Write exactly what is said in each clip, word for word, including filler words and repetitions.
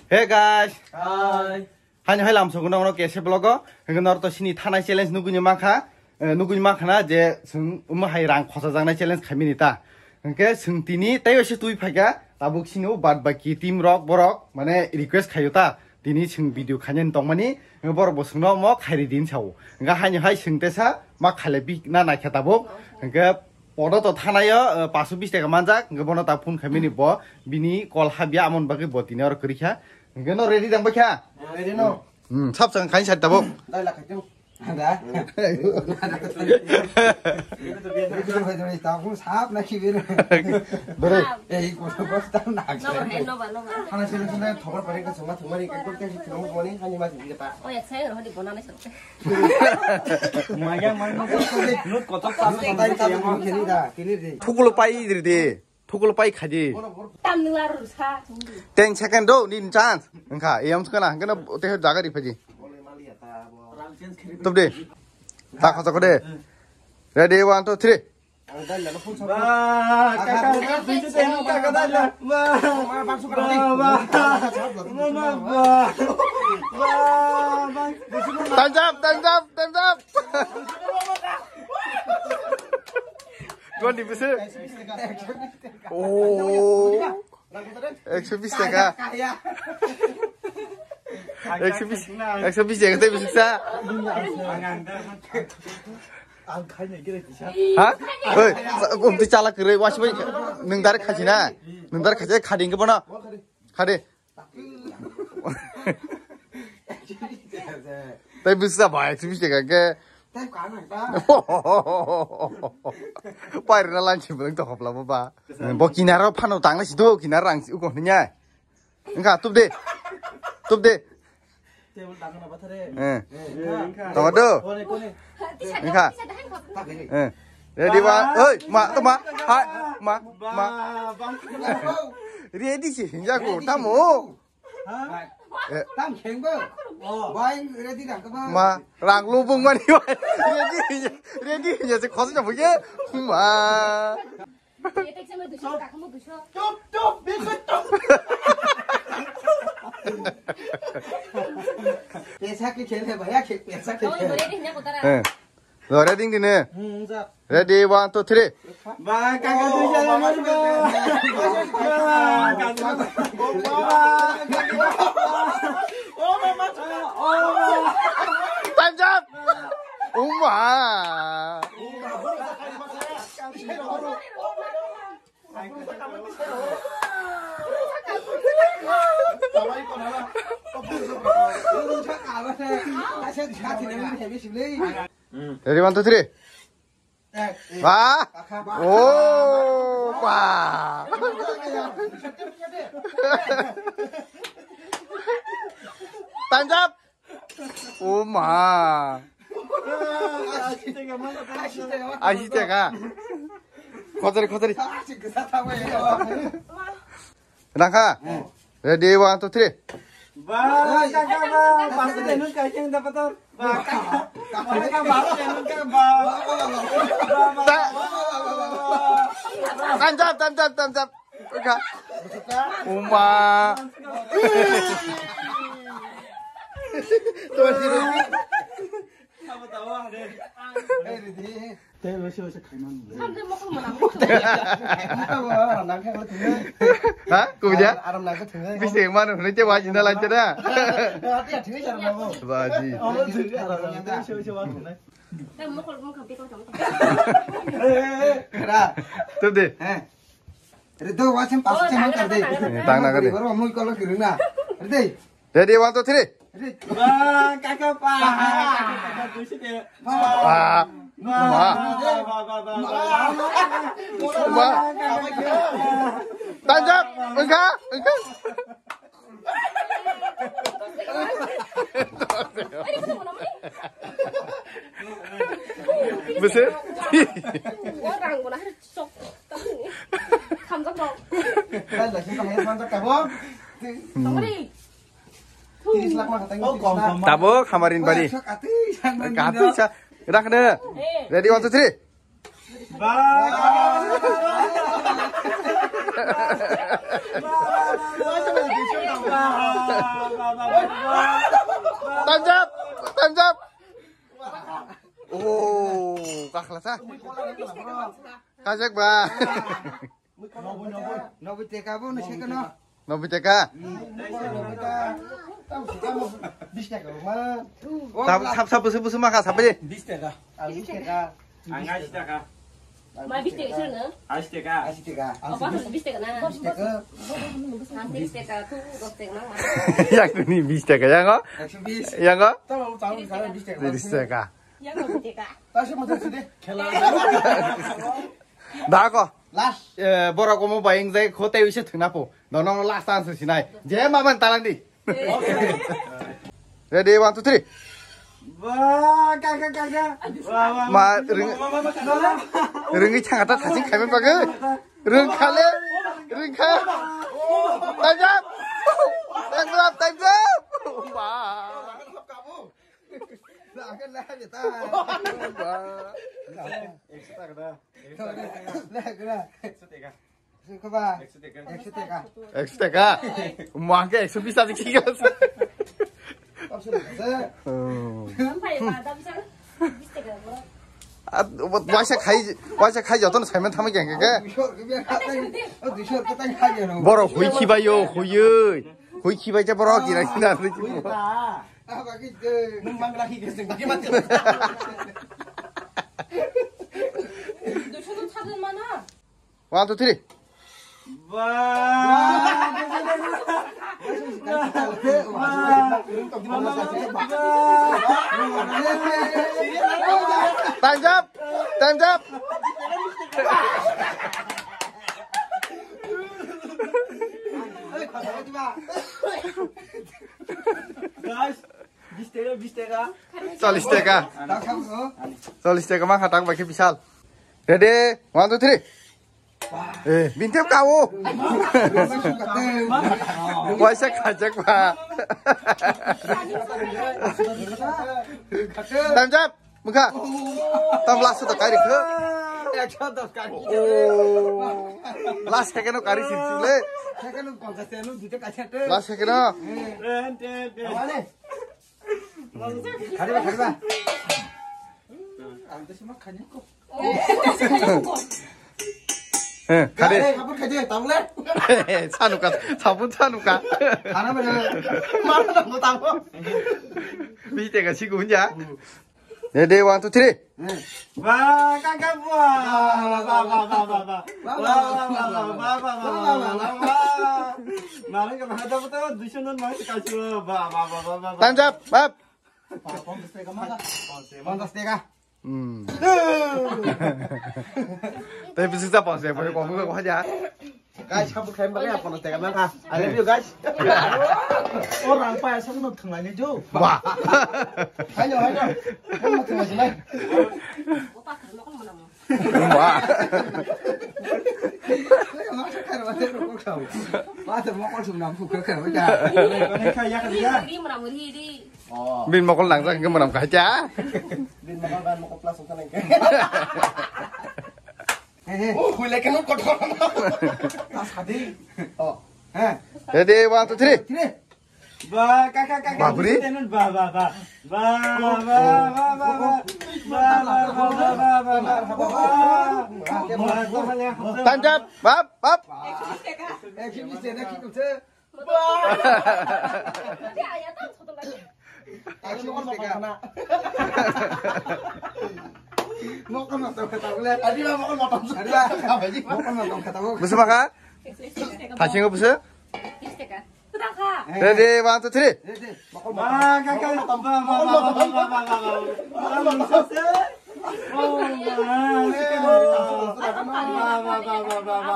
Hey guys. Hi. Haino hai lamsogo nokno kese vlog o. Hingke nor to sini thanai challenge nugui ni mankha. Eh, nugui mankha na je sung umo hai rang khosa jangnai challenge khaimini ta. Hingke sung tini tei oise tui phaikha. Tabuk sini o bad baki team rok borok mane request khayo ta. Tini sung video khainani tongmani borok bo sungno mo khairi din sao. Hingke haino hai sung tesa ma khaile bik na naikha tabuk. Hingke Podo to thanaio, eh, paanso bis taka manjak, hingke bono ta phone khaimani bo, bini call habya amon bagwi bo tini oro kwrwi kha. Hingke no ready dang bai kha? Ready no? Hmm, sab chang khain sat tabo. Dai la khaitong. Da. Video video video ta phone sap na ki bero. Bere. Ei ko ko ta na. No, no, no, no. Thana sele sele thokor pare ka chuma thumari ka ko te thumari ko ni hani ma jingga ta. Oh, ya, saya rohani bona na. Maya, maya, maya. Lut kotor tas. Thukulo pai diri de. Thukulo pai khaji. Tam nung aro sa. Ten second do, nin chance. Engkha, eyam skana, engkana te jaga ri phaji. Tub de. Ta khasa ko de. Ready, one, two, three. Ba, kaka, kaka, kaka, dai la. Ba, ba, ba, ba, ba, ba. Time's up, time's up, time's up. Twenty percent. Oh. Ekso bis taka. Ekso bis, ekso bis taka tei bisik sa. Ha? Oi, sa-, um, tei chala kwrwi, wasi bai, nwng direct khachi na? Nwng direct khachi, khadi hwnkhe bono. Khadi. Tei bisik sa bai, ekso bis taka khe. Pairwna lanchi bwlwng to hopla bo ba. Bo kinaro phano tangna sido, kinar rang si uko hwnya. Engkha, tub de. Tub de. Table dangna bathare. Eh. Engkha. Tong do. Kone, kone. Engkha. Eh. Ready, one. Oi, ma, to ma. Hai, ma, ma. Ready si hinja ko, tamo. Ha? Eh. Tam khengbo. Oh. Bai ready dang kama. Ma, rang lubung mani bai. Ready hinja, ready hinja se khosa buge. Ma. Chup, chup, biko chup. Paisa ke khel hai bhaiya, khe-, paisa ke khel. Eh. Lo, ready dine. Hmm, ja. Ready, one, two, three. Ba, kaka, dui jana mari ba. Ba, kaka. Time's up. Uma. Ready, one, two, three. Ba. Oh, ba. Time's up. Oh ma. Ashi taka. Khotari, khotari. Rangkha. Ready, one, two, three. Ba, kaka, ba, ba, ba, ba, ba. Ta-, time's up, time's up, time's up. Ka-, Uma. Ha? Kuya? Aram nang khe thungai. Bisi manu hwnwi tei wajina lai chana. Ati thungai chara babu. Baji. Aram nang khe thungai. Tei mokol mokol tei kau tong. Kra. Tup de. He. Re do wa sem pas sem kar de. Tang na kar de. Boro mui kolo kirung na. Re de. Ready, one, two, three. Ba, kaka pa. Kaka, kaka, dusi de. Ba. Ba. Ba, ba, ba, ba, ba, ba. Ba. Tanjak, engka, engka. Bese? Orang guna hari sok. Kamjak dong. Kan lagi pakai sanjak tabok. Tongri. Tiris lakh mah katanya. Oh, tiris lakh. Tabok hamarin bari. Kati sa. Rak de. Ready, one, two, three. Ba. Tanjab, tanjab. Oh, kakhlasa. Kajak ba. Noboi, noboi. Noboi teka bo, no se kono. Noboi teka. Noboi ta. Tam se tam bis teka ma. Sab, sab, sab, busu, busu maka, sab, eh. Bis teka. Ah, bis teka. Ang ashi taka. Ma bis teka sir na? Ashi taka. Ashi taka. Apa tuh bis teka na? Bis teka. Nanti bis teka tuh dos teka na. Yang ini bis teka, yang kok? Ekso bis. Yang kok? Tahu, tahu, kalau bis teka. Bis teka. Yang kok bis teka? Tahu sih, maksud sih deh. Khela. Dako. Last. Eh, borok omo bai wng jai kho tei wisa thwngna po. Nono last chance sinai. Je ma ban talang di. Ready, one, two, three. Ba, kaka, kaka. Ba, ba, ma, ba, ring-, ba, ba, ba, ba, ba. Ringwi thangata thaching khaimani bagwi. Ringkhale, ringkha. Tanjab. Tanjab, tanjab. Ba. Ba. Ekso taka da. Ekso taka. Ekso taka. Ekso taka. Ekso taka. Mangke ekso bisa dikhi gas. Ekso taka. Oh. At, waisa khai, waisa khai jotono saiman thama keng keng. Borok hui khibayo, huyoi. Hui khibai je borok kira kira. Nung mangla hi geseng bagi mati. Dusun tuh satu mana? One, two, three. Ba. Time's up. Time's up. Guys, bis taka, bis taka. Chollish taka. Chollish taka ma khatak bai khe bisal. Ready? One, two, three. Eh, bintep kawo. Waisa khajak ba. Time's up. Mukha. Tam last to kari kho. Ekso dos kari. Oh. Last second kari sin tule. Second ponchas anu dite kaisa te. Last second. Wale. Khari ba, khari ba. Ang to sima khani ko. Eh, khari. Sabun khaje, tabule. Sanuka, sabun sanuka. Khana bana. Mana na mo tabo. Bi te ga sigun ja. Ready, one, two, three. Ba, kaka, ba. Ba, ba, ba, ba, ba. Ba, ba, ba, ba. Nang ka ba, ba, duiso non, nang ka, ba, ba, ba, ba, ba. Time's up, up. Ponchas taka ma. Ponchas taka. Hmm. Tei bisi sa ponchas taka, ponchas taka, ponchas taka. Guys, kabu khaim bagwi apono tega mangkha. I love you, guys. O rang pa asa no thanglai ni jo. Wah. Haino, haino. Mo thanglai nai. Wah. Masa kar mate ro kok tau. Masa mo kok sum nam fu kar kar wajah. Ini murah murah ini. Oh. Bin mokol nang jang ke murah kah ja. Bin mokol ban mokol plus ungkha nang. He, he. Oh, hui, lekin kotor. Tas hadi. Oh. He. Ready, one, two, three. Three. Ba, kaka, kaka. Babri? Tenun, ba, ba, ba. Ba, ba, ba, ba, ba. Ba, ba, ba, ba, ba, ba. Time's up. Bap, bap. Ekso bis taka. Ekso bis taka, ki kuse? Mokol matom kata bole. Adi ba mokol matom. Adi ba. Mokol matom kata bo. Busu maka? Thachingo busu? Ready, one, two, three. Ready. Mokol matom. Ba, kaka. Ba, ba, ba.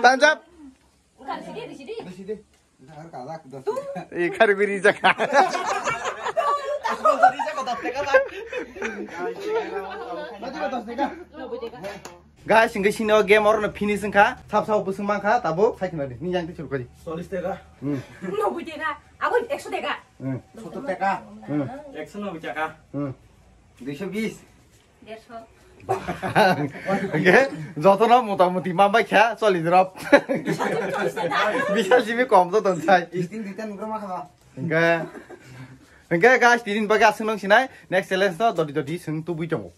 Time's up. Kari sidi, sidi. Sidi. Ntar kalak dos. Eh, kari biri jaka. Dos taka. Dos taka. Guys, hingke sini game oro no finish wngkha. Sab sab bwswng mankha, tabuk sai khna di. Ni yang te churkari. Chollish taka. Hmm. Noboi taka. Abo ekso taka. Hmm. Sottor taka. Hmm. Ekso noboi taka. Hmm. Duiso bis. Derso. Hwnkhe jotono motamuti manbai kha cholli drop. Bisa simi kom to tonsai. Hwnkhe hwnkhe guys, tini bagwi aswk nung sinai next challenge no dodi dodi swng tubui tongo.